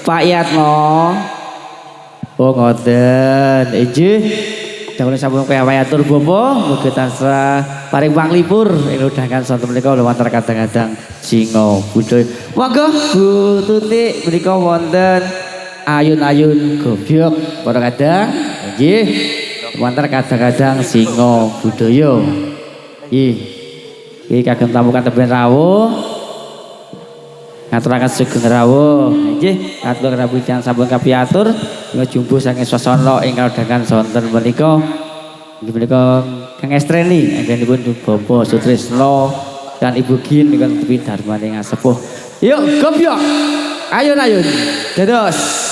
Pak Yatno. Oh ngoten. Inggih. Dawuh sampun kaya atur bapa, mugi tansah paring panglipur ing udangan sonten menika lumantar kadang-kadang singa budaya. Monggo Bu Tuti menika wonten ayun-ayun gobyok para kadang. Inggih. Lumantar kadang-kadang singa budaya. Nggih. Iki kagem tamu kateben rawuh. Ngaturaken sugeng rawuh. Nggih, katur rawuh sampun kapiatur jumbuh saking swasana ing kadangan sonten menika. Inggih menika Kang Estreni anggenipun Bapak Sutrisno dan Ibu Gin ingkang tepi darmane ngasepuh. Yuk, gobyok. Ayun-ayun. Dados.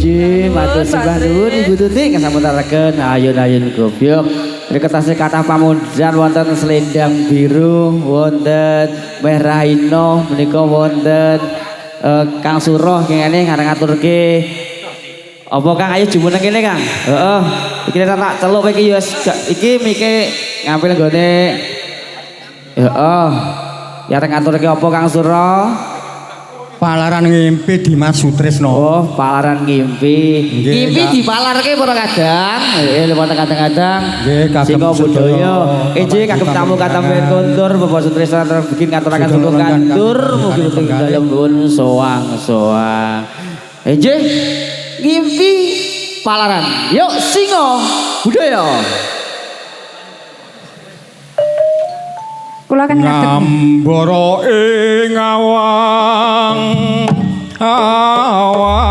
Ayun-ayun gobyok Matur sembah nuwun Ibu Tuti kasampun ayun-ayun gobyok. Mriku tasih kathah pamundhan wonten selendang biru, wonten merah ino menika wonten Kang Suroh kengene ngarang ngaturke Apa Kang ayo jumeneng kene Kang? Heeh. Iki tak celuk iki ya iki mike ngambil nggone. Heeh. Ya arep ngaturke apa Kang Suro? Palaran ngimpi Dimas Sutrisno. Oh, palaran ngimpi. Ngimpi dipalarke para kadang. Lho kadang-kadang. Nggih, kagem Singo budaya. Inggih kagem tamu katamben kondur Bapak Sutrisno bikin ngaturaken sugeng kandur mugi-mugi dalem pun soang-soang. Inggih ngimpi palaran. Yuk singo budaya. Kula kan ngadeg. Ngambara ing awang awang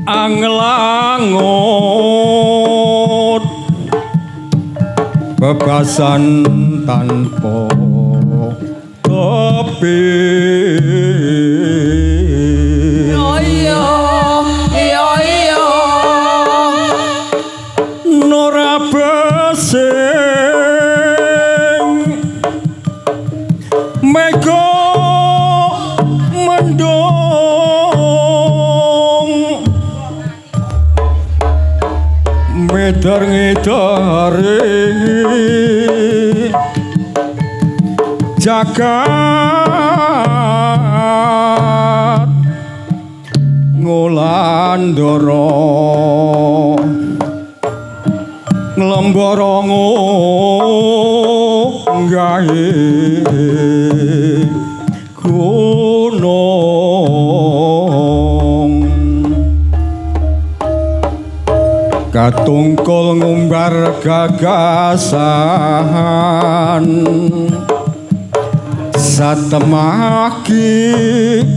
anglangut bebasan tanpa tepi. Nora besing mega mendung medar ngedare jagat ngulandara nglembara nggahe gunung katungkul ngumbar gagasan satemaki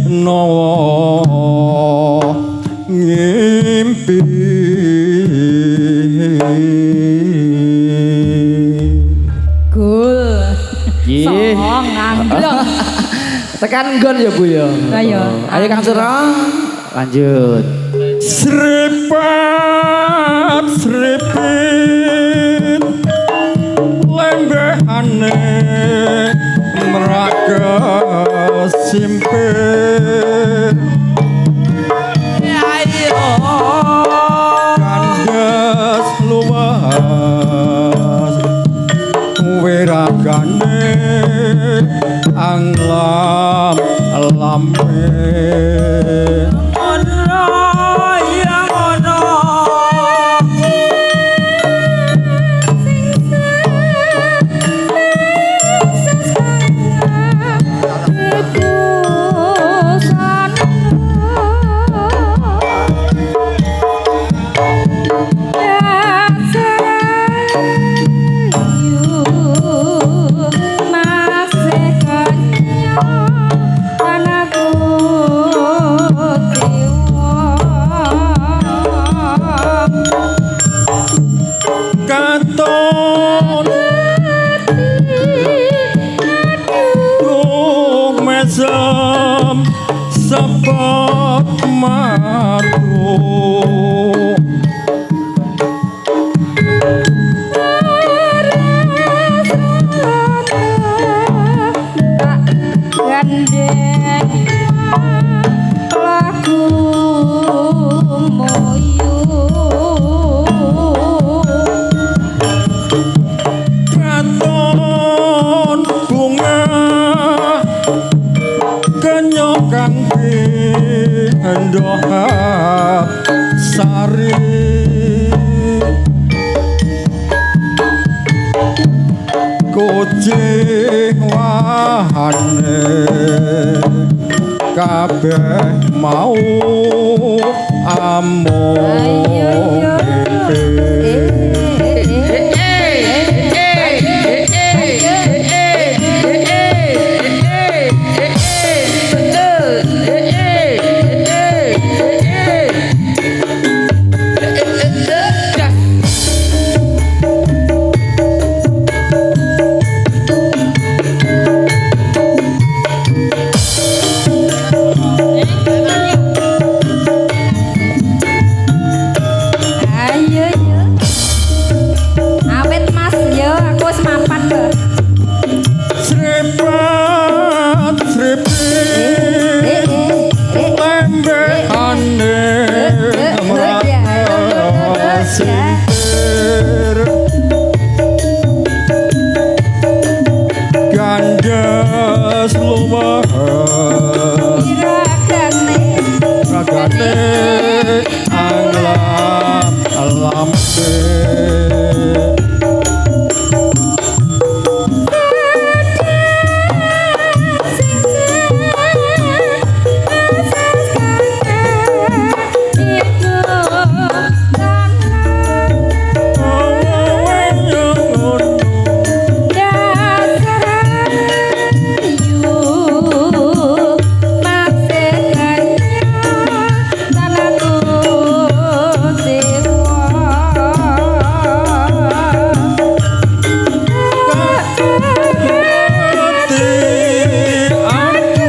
nawa ngimpi. Gul. Nggih. Song angglong. Tekan nggon ya Bu ya. Ayo. Ayo Kang Suro. Lanjut. Sripat sripit lembehane merak kesimpit kandes luwes wiragane anglam lame. Katon mesem sepet matu gandeng lagu moyo katon bunga kenyok kang pindha sari kucing wahane kabeh mau amung mimpi. Ayo. Kabehane merasa sipir gandes luweh Ragane ragane anglam lampir. Aku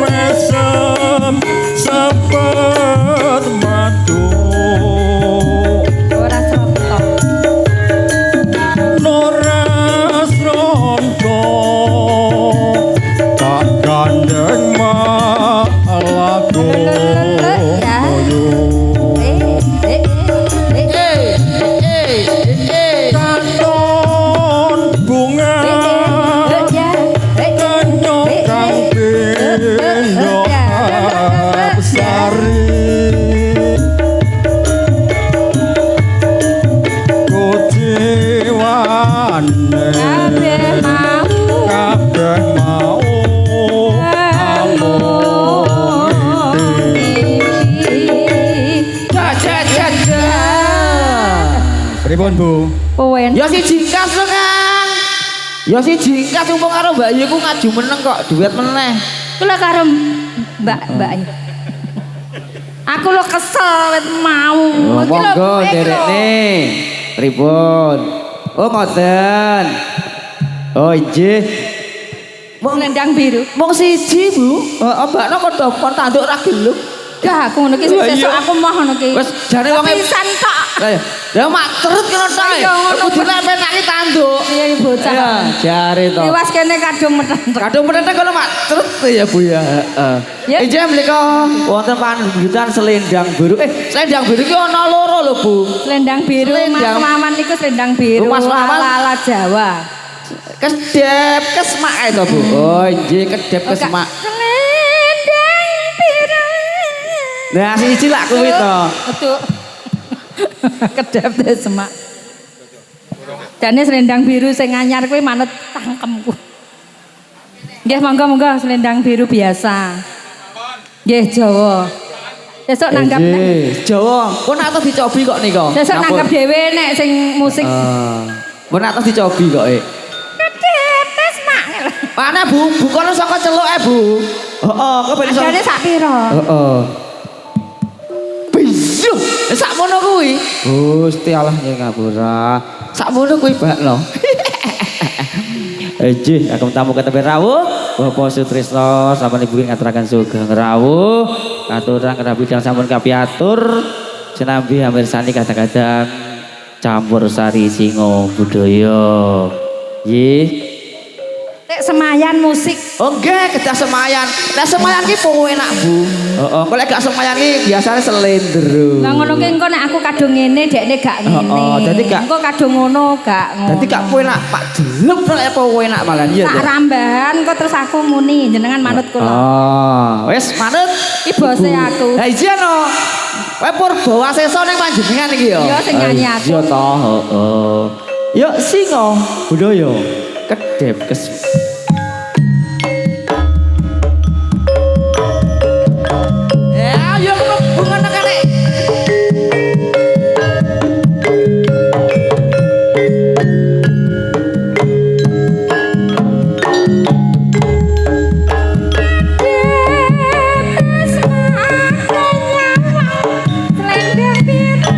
mesem sepet madu Ora srontok. noras rondo tak gandeng malaku Ya. Eh, eh, eh, eh. Katon bunga Ya. Eh, kanyo kang pindho apsari kuciwane Kabeh mau kabeh mau amung mimpi. Ja ja ja ja. Pripun Bu? Poen. Ya si jingkas lho, Kang. Ya si jingkas mumpung karo Mbak Yu ku ngaju meneng kok duet meneh. Kula karo Mbak Mbak. Aku lo kesel wit mau. Oh, Iki lho, monggo iki lho. derekne. Pripun? Oh, ngoten. Oh, inggih. Mong Selendang biru. mong siji, Bu. Heeh, mbakno padha kon tanduk ra gelem. Gah aku ngono ki Lah, sesuk iya. aku moh ngono ki. Wis jane wonge pisan tok. Lah ya, ya mak terut ngono tok. Iya, ngono. Kudune penake tanduk. Iya iki bocah. Iya, jare to. Liwas kene kadung metentek. Kadung menentek kono mak terut ya Bu ya. Heeh. Ya. Injih menika wonten panunjukan selendang biru. Eh, selendang biru ki ana loro lho, Bu. Selendang biru Mas Selendang. Wawan niku selendang biru. Mas Wawan. Ala-ala Jawa. Kedep kesmak ae to, Bu. Oh, injih kedep Oh, Kak. kesmak. Selendang biru. Nah, siji lak kuwi to. Betul. Kedep deh semak. Jane selendang biru sing anyar kuwi manut tangkemku. Nggih monggo monggo selendang biru biasa. Nggih Jawa. Sesuk nanggap nek. Injih, Jawa. Pun atos dicobi kok nika. Sesuk nanggap dhewe nek sing musik. Pun atos dicobi kok, eh. Kedep semak. Mana Bu? Bukono saka celuke, Bu. Heeh, kok ben iso. Jane sak pira? Heeh. Bizuh, sakmono kuwi. Gusti Allah ya ngapura. Sakmono kuwi bakno. Ejih, aku tamu ketemu rawuh, Bapak Sutrisno sampun ibu ngaturaken sugeng rawuh, katuran kerabidang sampun kapiatur, sinambi hamirsani kadang-kadang campur sari singo budaya. Nggih. Nek semayan musik. Oh nggih, kedah semayan. Lah semayan ki enak, Bu. Heeh, kok lek gak semayan ki biasane selendro. Lah ngono ki engko nek aku kadung ngene, dekne gak ngene. Heeh, dadi gak- engko kadung ngono gak ngono. Dadi gak enak, Pak jelep nek enak malah iya. Tak rambahan kok terus aku muni jenengan manut kula. Oh, wis manut. Iki bose aku. Lah iki ana. Kowe purba wasesa ning panjenengan iki ya. Iya, sing nyanyi aku. Iya to, heeh. Yuk singo budaya kedep kes. Ya, yo mlebu ngono kare. Selendang biru,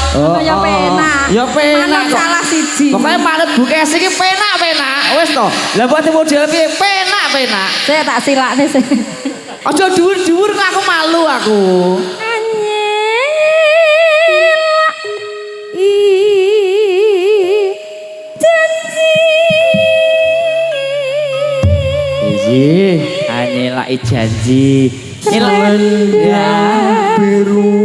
Oh, Ya penak. Ya penak. Manut salah siji. Pokoke manut Bu Kesi iki penak-penak. Wis to. Lah buat model piye? Penak-penak. Saya tak silakne sih. Aja dhuwur-dhuwur kok aku malu aku. Ih, anyelaki janji. Selendang biru.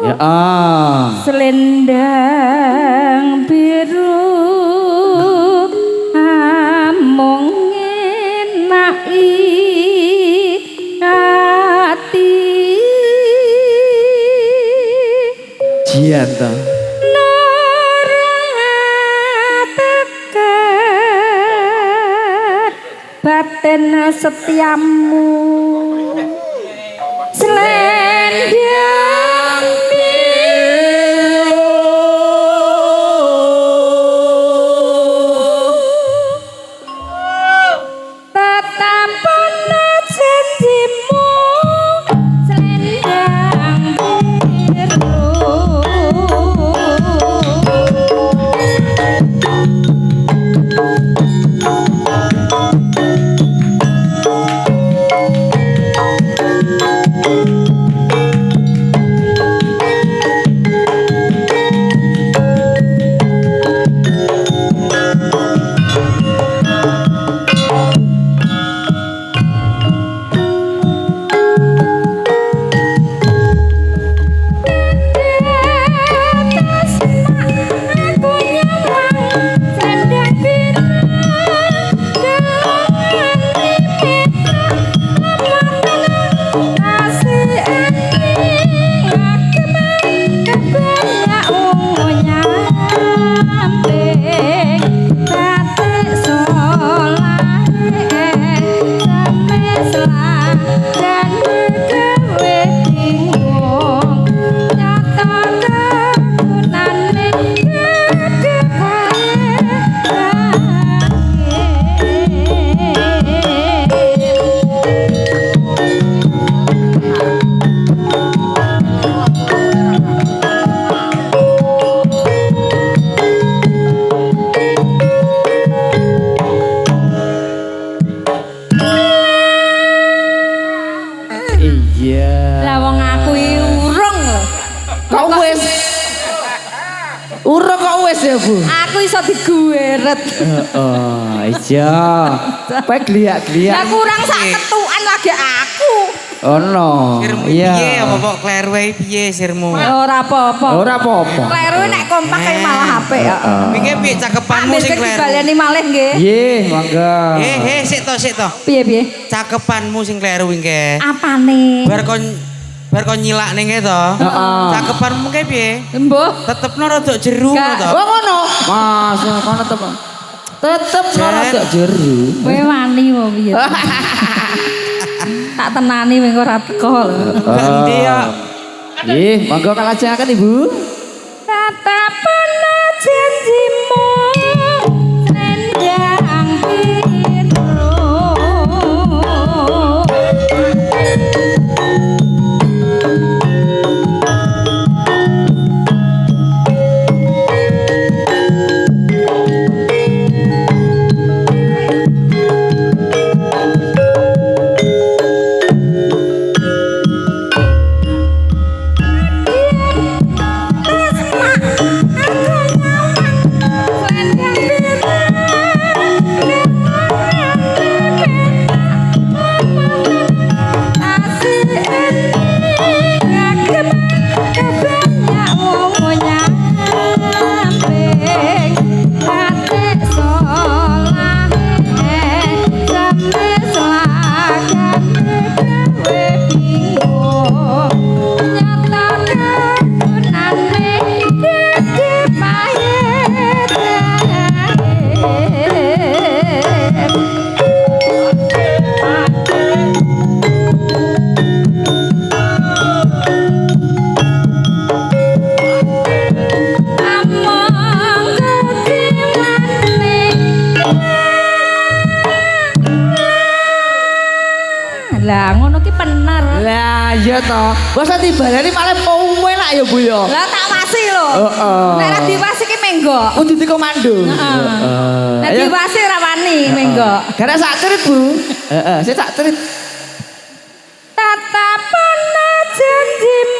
Ya ah. Selendang biru amung ngenaki ati. Jian to. Batin setiamu selendang biru tetap ana janjimu selendang biru. Iya. Lah wong aku iki urung lho. Kok wis? Urung kok wis ya, Bu? Aku iso digueret. Heeh, iya. Kowe gliak-gliak. Lah kurang sak ketukan lagi aku. Ono. Sirmu Iya. piye apa kok kleru ae piye sirmu? Ora apa-apa. Ora apa-apa. Kleru nek kompak kae malah apik ya. Wingi piye cakepanmu Ambil sing kleru? dibaleni malih nggih. Nggih, monggo. Eh, sik to, sik to. Piye-piye? Cakepanmu sing kleru wingi. Apane? Bar kon nyilakne kae to. Heeh. Cakepanmu kae piye? Embuh. Tetepno rada jeru Gak. to. Oh ngono. Mas, kono tetep. Tetep Jen. rada jeru. Kowe wani wae piye? Tak tenani mengko ora teko lho. Ganti ya. Nggih, monggo kalajengaken Ibu. Tatapan janjimu selendang biru. Lah ngono ki dipener. Lah iya toh. Masa dibaleni malah mau enak ya Bu ya. Lah tak wasi lho. Heeh. Nek ora diwasi ki menggok. Kudu dikomando. Heeh. Nek Ayo. diwasi ora wani menggok. Karena sak cerit Bu. Heeh, saya sak cerit. Tatapan janjimu.